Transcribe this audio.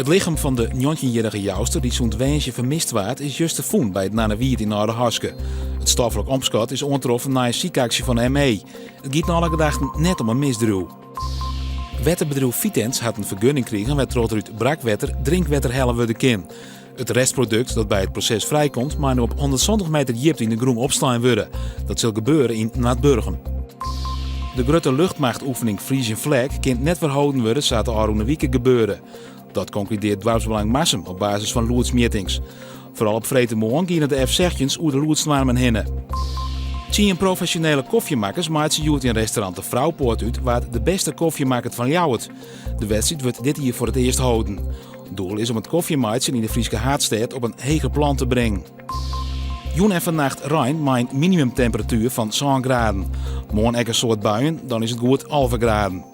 It lichem fan de njoggentjinjierrige Jouster dy't sûnt woansdei fermist waard, is juster fûn by it Nannewiid yn Aldehaske. It stoflik omskot is oantroffen nei in sykaksje fan de ME. It giet nei alle gedachten net om in misdriuw. Wetterbedriuw Vitens hat in fergunning krigen wêrtroch't der út brakwetter drinkwetter helle wurde kin. It restprodukt dat by it proses frijkomt mei no op 170 meter djipte yn de grûn opslein wurde. Dat sil gebeure yn Noardburgum. De grutte luchtmachtoefening Frisian Flag kin net wer holden wurde sa't de ôfrûne wike gebeurde. Dat konkludearret Doarpsbelang Marsum op basis fan lûdsmjittings. Foaral op freedtemoarn giene de F-16's oer de lûdsnoarmen hinne. Tsien profesjonele kofjemakkers meitsje hjoed yn restaurant De Froupoort út wa't de bêste kofje makket fan Ljouwert. De wedstriid wurdt dit jier foar it earst holden. Doel is om it kofjemeitsjen yn de Fryske haadstêd op in heger plan te bringen. Jûn en fannacht rein mei in minimumtemperatuer fan sân graden. Moarn ek in soad buien, dan is it goed 11 graden.